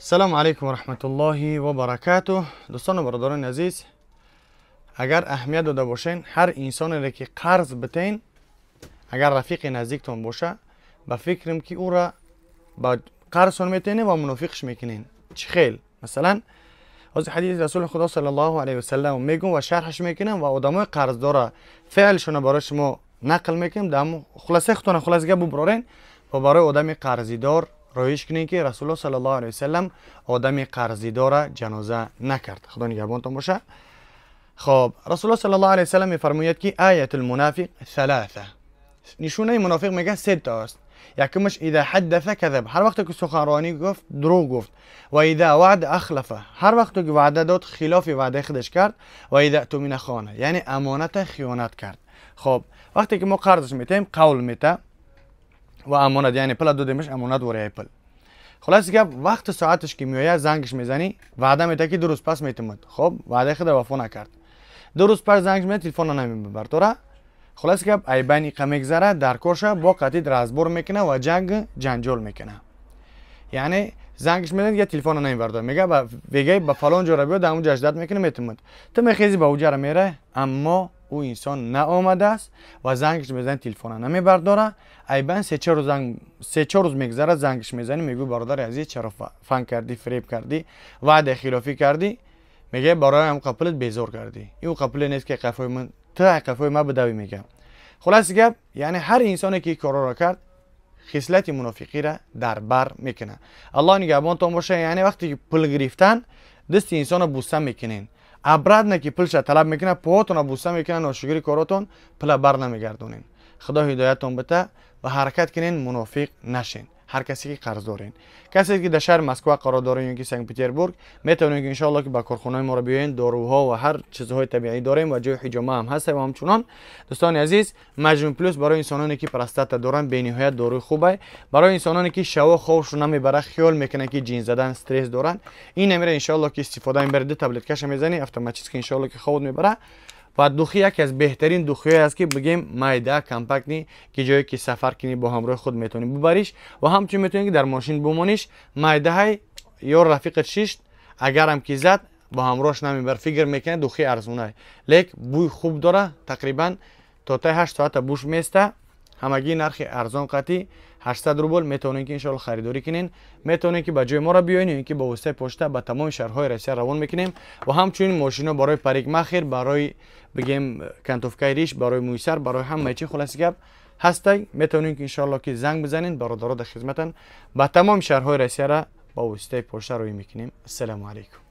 Салому алайкум ва раҳматуллоҳи ва баракатуҳ. Дӯстону бародарони азиз, агар аҳамият дода бошен, ҳар инсонере ки қарз битен, агар рафиқи наздиктон боша, ба фикрам ки ӯра ба қарзтон метенем ва мунофиқш мекунен. Чӣ хел? Масалан, ҳозир ҳадиси расули худо саллаллоҳу алайҳи васаллам мегӯм ва шарҳаш мекунам ва одамои қарздора феълшона барои шумо нақл мекунем. Дар хулосаи худтона хулоса гап буброрен ва барои одами қарзидор роиш кунем, ки расулуллоҳ саллаллоҳу алайҳи васаллам одами қарзидора ҷаноза накард. Худо нигаҳбонтон боша. Хоб, расулуллоҳ саллаллоҳу алайҳи васаллам мефармояд, ки آية المنافق ثلاثة. Нишонаи мунофиқ, мега, се то аст. Якумаш: إذا حدث كذب. Ҳар вақте ки суханронӣ гуфт, дурӯғ гуфт. وإذا وعد أخلف. Ҳар вақте ки ваъда дод, хилофи ваъдаи худаш кард. وإذا اؤتمن خان. Яъне амоната хиёнат кард. Хоб, вақте ки мо қарзаш метаҳем, қавл мета ва амонат, яъне пула додемаш, амонат вораи пул. Хулоси гап, вақти соаташ ки меояд, зангаш мезанӣ, ваъда мета, ки 2 рӯз пас метумад. Хоб, ваъдаи худа вафо накард. 2 рӯз пас зангаш мезанӣ, телефона намебардора. Хулоси гап, айбайн иқа мегзара, дар корша бо қатид разбор мекуна ва ҷанг ҷанҷол мекуна. Яъне зангаш мезанад, я телефона намебардора, мега вегай ба фалон ҷора биё, дар ҳамун ждать мекуна, метумад. Ту мехези, ба уҷара мерай, аммо ӯ инсон наомадааст ва зангаш мезани, телефона намебардора. Айбан 3-4 рӯз мегзарад, зангаш мезанӣ, мегӯй: «Бародари азиз, чаро фан кардӣ, фиреб кардӣ, ваъдаи хилофӣ кардӣ?» Мегӯяд: «Барои ҳам қапулат безор кардӣ, ин қапуле нест, ки қафои ман ту қафои ман бидавӣ», мегӯям. Хулоси гап, яъне ҳар инсоне ки корҳоро кард, хислати мунофиқиро дар бар мекунад. Аллоҳ нигаҳбонтон боша. Яъне вақте ки пул гирифтан, дасти инсонро буста мекунен, обратно ки пулша талаб мекунад, поҳотонро буста мекунад, ношукри коротон пула бар намегардонен. Худо ҳидоятон бита ва ҳаракат кунен, мунофиқ нашен. Ҳар касе ки қарз дорен, касе ки дар шаҳри Москва қарор дорен ё ки Санкт Петербург, метавонед ки, иншоалло, ки ба корхонаи моро биёен. Доруҳо ва ҳар чизҳои табиӣ дорем ва ҷои ҳиҷома ҳам ҳаст. Ва ҳамчунон, дӯстони азиз, Маҷнун Плюс барои инсононе ки простата доранд, бениҳоят доруи хубай. Барои инсононе ки шаво хобшон намебарад, хиёл мекунанд, ки ҷин задан, стресс доранд, ин амира, иншоалло, ки истифода мебаред, ду таблеткаша мезанӣ, автоматически, иншоалло, ки хобот мебарад. Ва духи яке аз беҳтарин духиҳое аст, ки бигем, майда, компактный, ки ҷое ки сафар кунӣ, бо ҳамроҳи худ метавонӣ бубариш ва ҳамчунин метавонӣ, ки дар мошин бумониш. Майдаҳай ё рафиқат шишт, агарам ки зад, бо ҳамроҳш намебар, фикр мекунад, духи арзонай, лек бӯй хуб дора, тақрибан то таи 8 соата буш места. Ҳамагӣ нархи арзон қатӣ 800 рубл метавонед, ки, иншоалло, харидорӣ кунед. Метавонед, ки ба ҷои моро биёед ё ин ки бо воситаи почта ба тамоми шаҳрҳои Россия равон мекунем. Ва ҳамчунин мошино барои парикмахер, барои, бигем, окантовкаи риш, барои мӯйсар, барои ҳамаи чи, хулоси гап, ҳастай. Метавонед, ки, иншоалло, ки занг бизанед, бародаро дар хизматанд. Ба тамоми шаҳрҳои Россияра бо воситаи почта роҳӣ мекунем. Ассалому алайкум.